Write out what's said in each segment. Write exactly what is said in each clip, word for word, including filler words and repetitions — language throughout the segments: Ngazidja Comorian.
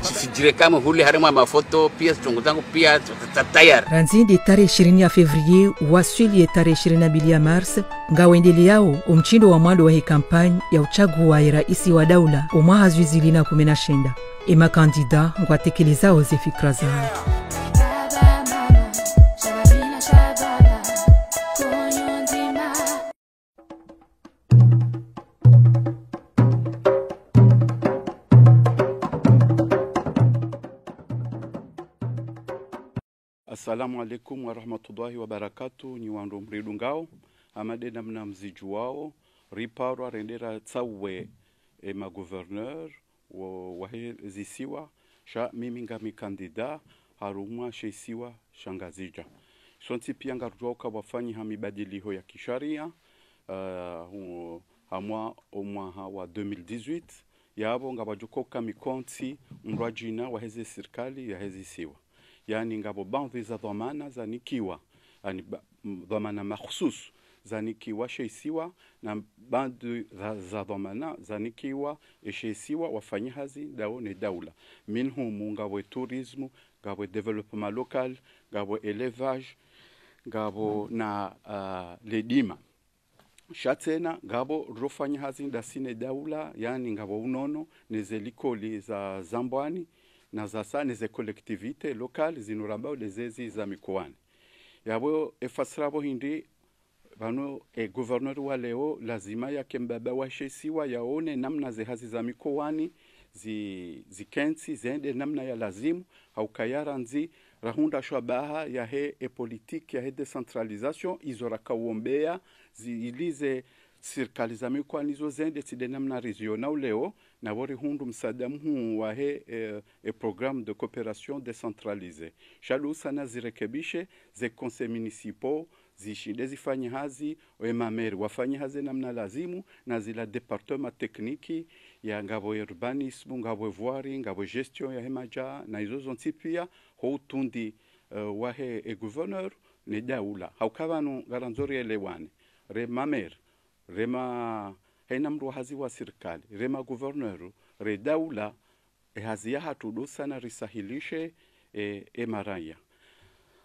Sisi djire kamwe hule harumwa mafoto, piya zitrungu zangu, piya ta-, ta-, tayari. Randzi nde tarehi ishirini ya février, waswili ye tarehi ishirini na mbili ya mars, ngawendeleyao omshindo wa mwando wahe kampanyi ya utsagua ye raisi wa daula, omwaha zihwi zili na kume na shenda. Emakandida ngwatekelezao ze fikira zawo. Assalamu alaikum wa rahmatullahi wa barakatuh, nyi wandru mridungao, hama de namna mzidjuwao, riparwa rende ratsaue, e, ma gouverneur, wo, wahe zisiwa, sha mimi ngami kandida harumwa she isiwa sha Ngazidja. Sontsi piya ngarudjuwao uka pvwafanyiha mibadiliho ya kisharia, ah, hu-, hamwa omwaha wa deux mille dix-huit, yapvo ngapvadjo uka mikontsi mrwadjina waheze sirikali yaheze isiwa. Yaani ngapvo baadhwi za dhwamana zanikiwa, yaani ba-, m-, dhwamana makhsusu zanikiwa she isiwa, na baadhwi za, za dhwamana zanikiwa eshe isiwa wafanyahazi ndawo ne daula. Minhumu ngapvo tourisme, ngapvo développement local, ngapvo élevage, ngapvo na, ah, ledima. Sha tsena ngapvo rofanya hazi ndasi ne daula, yaani ngapvo unono, neze likoli za Zambwani, na zasa neze collectivités locales, zinu rambao de zezi za mikowani. Yapvo efasira pvo hindri, pvanu e gouverneur wa leo, lazima yake mbaba washe isiwa yaone namna ze hazi za mikowani, zi-, zikentsi, zende namna ya lazimu, ha ukaya randzi, rahundra shwabaha yahe e politique yahe décentralisation, izo rakawombeya, zi-, ili ze sirikali za mikowani zo zende tsi de namna rizionao leo, na pvo rihundru msaada muhuu wahe, eh, e programme de coopération décentralisée. Sha ndo usana zirekebishe, ze conseils municipaux, zishinde zifanye hazi, we mameri wafanye hazi namna lazimu, na zila département technique ya ngapvo urbanisme, ngapvo voirie, ngapvo gestion yahe madja, na izo zontsi piya, ho utundi, eh, wahe e gouverneur ne daula. Ha uka pvanu ngarandzo rielewane, re mameri, re ma-, hena mndru wa hazi wa sirikali, re ma gouverneur, re daula, e hazi yahatru ndo usana risahilishe, e, e maraya.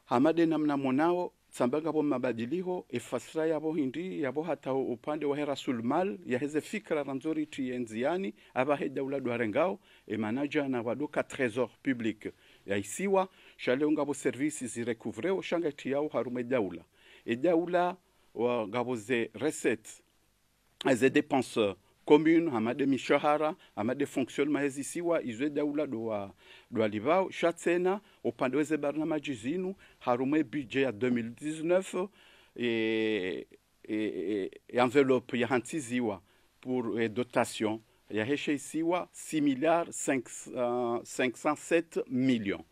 Hama de namna monao, tsamba ngapvo mabadiliho, efasira yapvo hindri, yapvo hata upande wahe rasul mal, yaheze fikira randzo ritiye ndziani, apvahe daula ndo arengao, e manadja na pvwa ndo ka trésor public ya isiwa, sha leo ngapvo services zirecouvreo, sha ngaitiyao harumwa e daula. E daula, wa ngapvo ze recettes, ze dépenses communes, hama de mishahara, hama de fonctionnement yahe zisiwa, izo e daula ndo wa-, ndo walipvao, sha tsena, upande weze barnamaji zinu, harumwa e budget ya deux mille dix-neuf, e, e, e, e enveloppe yahantsiziwa pour, e, dotation, yahe she isiwa, six milliards cinq cents, euh, cinq cent sept millions.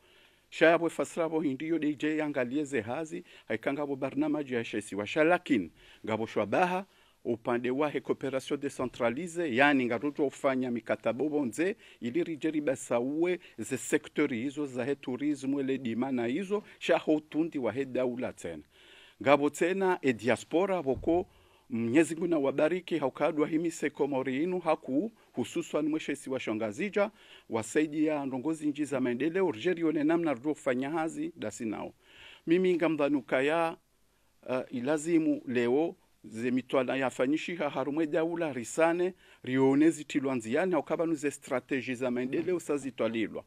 Sha yapvo efasira pvo hindri yo de idje yangalie ze hazi, ha ika ngapvo barnamaji yahe she isiwa. Sha lakini, ngapvo shwabaha, upande wahe coopération décentralisée, yaani ngarudjo ufanya mikataba pvondze, ili ridje ribasaue ze secteur izo zahe tourisme, ledima na izo, sha ho utundi wahe daula tsena. Ngapvo tsena e diaspora pvoko, Mnyezi Mungu na wabariki, ha uka ndo wahimise Komori inu hakuu, hususwani mwe she isiwa sha Ngazidja, wasaidia ndrongoo zindji za maendeleo, ridje rione namna ridjo ufanya hazi ndasi nao. Mimi ngamdhwani ukaya, eh, ilazimu leo, ze mitwalaa yafanyishiha harumwa e daula risane, rione zitrilwa ndziani, ha uka pvanu ze stratégie za maendeleo sa zitwalilwa.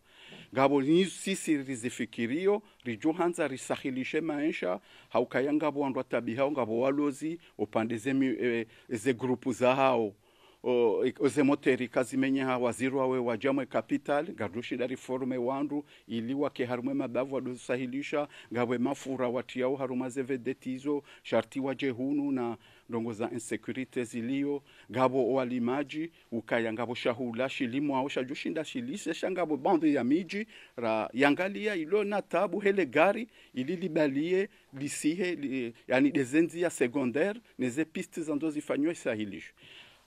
Ngapvo ni sisi rizifikirio, ridjo handza risahilishe maesha, ha ukaya ngapvo wandru watabihao, ngapvo walozi, upande ze mi-, eh, ze groupe zahao. O, i-, o ze moteri kazimenyeha waziri wawe wadja mwe capitale, ngaridjo shinda riforme wandru, ili wake harumwa e mabavu wadjo sahilisha, ngapvo e mafura watriyao harumwa ze vedette izo, sharti wadje hunu na ndrongoo za insécurité zilio, ngapvo o walimaji, ukaya ngapvo shahula, shilimwao, shadjo shinda shilise, sha ngapvo baadhwi ya midji, ra, yangalia ilo na tabu hele gari, ili libalie, lisihe, li, yaani de ze ndzia secondaire, ne ze piste zandzo zifanywe sahilisho.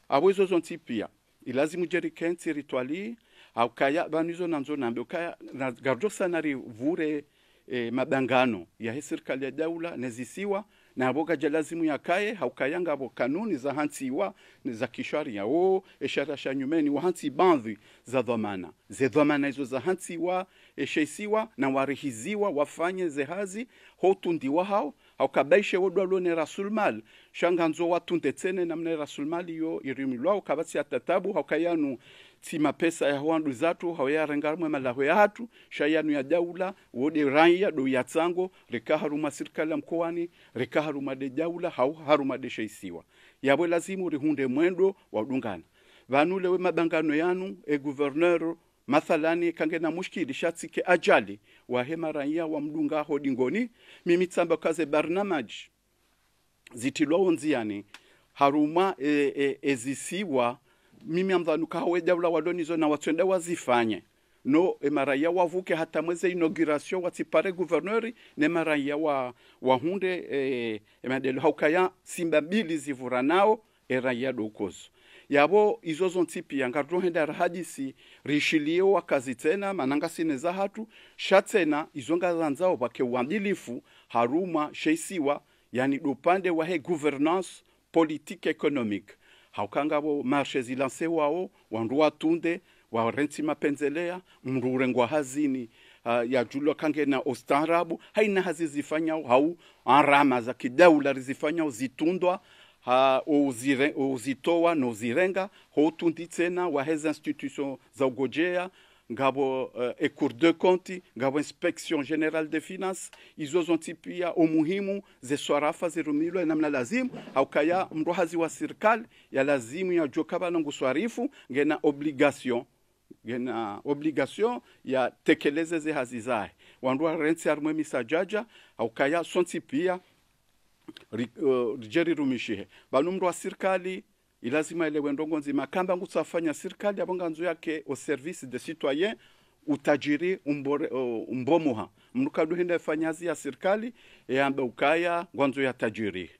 Apvo izo zontsi piya, ilazimu dje rikentsi ritwalii, ha ukaya, pvanu izo nandzo nambe, ukaya, na, ngaridjo usana ripvure, e, mabangano yahe sirikali ya daula ne zisiwa, Na pvo kadja lazimu yakaye, haukaya ngapvo kanuni zahantsiwa, ne za kisharia. O, e sharia sha nyumeni, wahantsi baadhwi za dhwamana. Ze dhwamana izo zahantsiwa, e she isiwa, na warihiziwa, wafanye ze hazi, ho utundiwa hawo, hauka baishe wo ndo walo ne rasul mal, sha ngandzo watunde tsena namna e rasul mal iyo irimilwao, kapvatsi hata tabu, hauka yanu tsi mapesa ya ho wanduzatru, hau yarenga harumwa e malaho yahatru, sha yanu ya daula, wo nde raiya ndo yatsango, reka harumwa sirikali ya mkowani, reka harumwa nde daula, hau harumwa nde she isiwa. Yapvo lazimu rihundre mwendo wa udungana. Pvanu leo e mabangano yanu, e gouverneur, mathalani, kangena mushkili sha tsike ajali, wahe maraiya wamdunga ho dingoni, mimi tsamba uka ze barnamaj zitrilwao ndziani, harumwa, e, e, e zisiwa, mimi ngamdhwanu uka hawe daula walo nizo na watswenda wazifanye. No, e maraiya wavuke hata mweze inauguration watsipare gouverneur, ne maraiya wa, wahundre, e, e maendeleo haukaya simba mbili zivuranao, e raiya ndo ukozo. Yapvo izo zontsi pia, ngarudjo henda rahadisi, rishiliye wakazi tsena, mana ngasi ne zahatru, sha tsena, izo ngazandzao pvwake uadilifu, harumwa she isiwa, yani ndo upande wahe gouvernance politique économique. Hauka ngapvo marché zilansewao, wandru watunde, warentsi mapenzeleya, mndru urengwa hazini, ah, yadjulwa kangena ustaarabu, haina hazi zifanyao, hau anrama za kidaula rizifanyao zitundwa, ha, uzire-, uzitowa no uzirenga, ho utundi tsena, wahe ze institutions za ugodjeya, ngapvo, eh, e Cour des comptes, ngapvo Inspection Générale des Finances, izo zontsi pia o muhimu, ze swarafa zirumilwe namna lazimu, haukaya mndru hazi wa sirikali, ya lazimu yadjuwe uka pvanu ngu swarifu, ngena obligation, ngena obligation yatekeleze ze hazi zahe. Wandru warentsi harumwa e misadjadja, haukaya sontsi pia, ri-, eh, ridje rirumishihe. Pvanu mndru wa sirikali, ilazimu yelewe ndrongoo ndzima. Kamba ngutsafanya sirikali, yapvo ngandzo yake au service des citoyens, utadjiri umbore-, o, umbomoha. Mndru kadjo henda yafanye hazi ya sirikali, yambe ukaya ngwandzo yatadjiri.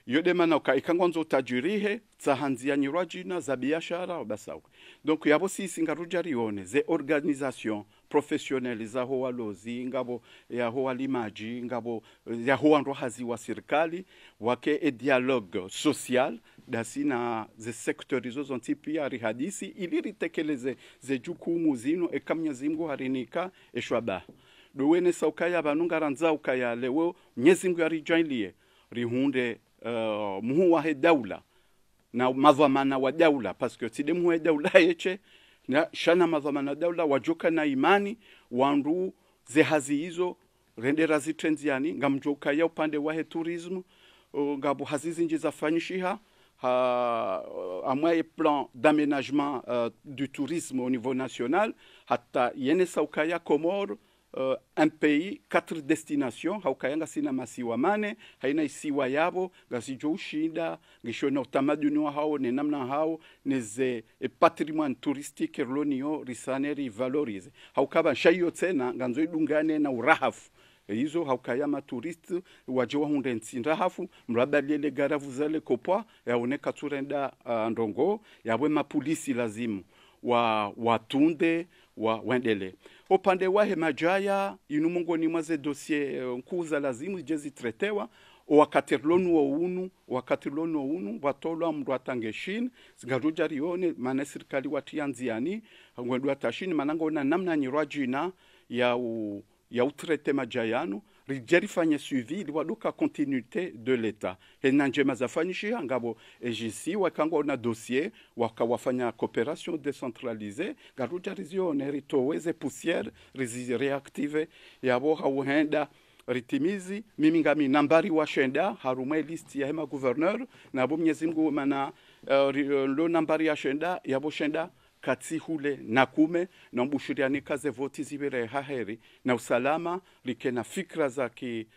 Iyo nde mana uka ika ngwandzo utadjirihe, tsaha ndzia nyirwadjina, za biashara, wabasauka. Donc, yapvo sisi ngarudjo rione, ze organisations professionnelles za ho walozi, ngapvo ya ho walimadji, ngapvo, eh, ya ho wandru hazi wa sirikali, wake e dialogue social, ndasi na ze secteurs izo zontsi pia rihadisi, ili ritekeleze ze jukumu zinu, eka Mnyezi Mngu harinika, e shwaba. Ndo wenesa ukaya pvanu ngarandzao ukaya leo, Mnyezi Mngu yaridjaanliye, rihundre, eh, muhuu wahe daula, na madhwamana wa daula, parce que tsi nde muhuu wahe daula yeshe, na sha na madhwamana wa daula, wadjoka na imani, wandru ze hazi izo, rende razitre ndziani, ngamdjo ukaya upande wahe tourisme, o, ngapvo hazi zindji zafanyishiha, ha, amwa e plan d'aménagement, euh, du tourisme au niveau national, hata yenesa ukaya Comores, euh, un pays, quatre destinations, haukaya ngasina masiwa mane, haina isiwa yapvo, ngazidjo ushinda, ngisho na utamaduni wahao, ne namna hao, ne ze, e patrimoine touristique rilo nayo, risane rivaloriser. Hauka pvanu sha iyo tsena, ngandzo idungane na urahafu. E izo haukaya ma touristes, wadje wahundre ntsi ndrahafu, mraba lele garavu zale kopwa, yaone katsurenda, ah, ndrongoo, yapvo e mapolisi lazimu wa, watunde, wa, wendelee. Upande wahe madjaya, inu mongoni mwa ze dossiers, eh, nkuu za lazimu zidje zitretewa, o wakati rilo nawo unu, wakati rilo nawo unu, pvwatolwa mndru atrange Chine, ngarudjo rione, mana sirikali watria ndziani, ngwendo hata Chine, mana ngwaona namna nyirwadjina ya u, ya utraiter madjaya yanu, ridje rifanye suivi, ili wadjoka continuité de l'État. Hena ndjema zafanyishiha, ngapvo e J C, waka ngwaona dossier, waka wafanya coopération décentralisée, ngarudjo rizione, ritowe ze poussière, rizi réactiver, yapvo hauhenda, ritimizi, mimi ngami nambari wa shenda, harumwa e liste yahe ma gouverneurs, na pvo Mnyezi Mngu mana, eh, ri-, eh, lo nambari ya shenda, yapvo shenda, katsi hule na kume, na mbushiriani ka ze voti zipvire ha heri, na usalama, rike na fikira za ki,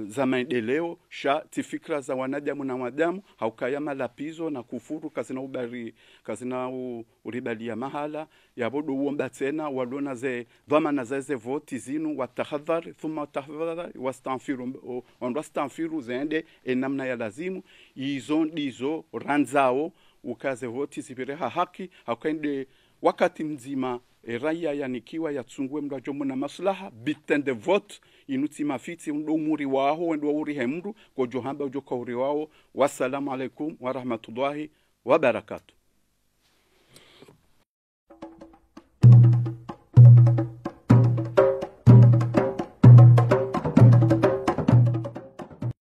za maendeleo, sha tsi fikira za wanadamu na wanadamu, haukaya malapvizo na kufuru, kazina ubari, kazina u, uribaliya mahala, yapvo ndo uomba tsena, walo na ze dhwamana za ze voti zinu, watahadhari, thumma watahadhari, wastanfiru, o, wandru wastanfiru, zende, e namna ya lazimu, izo ndizo randzao, uka ze voti zipvire ha haki, hauka inde Wakati mdzima, e raiya yanikiwa yatsungue mndru yadjo mona maslaha, bulletin de vote, inu tsi mafitsi, ndo umuri waho, wendo waurihe mndru, kodjo hamba udjo ka uri wawo. Wassalamu alaikum warahmatullahi wabarakatuh.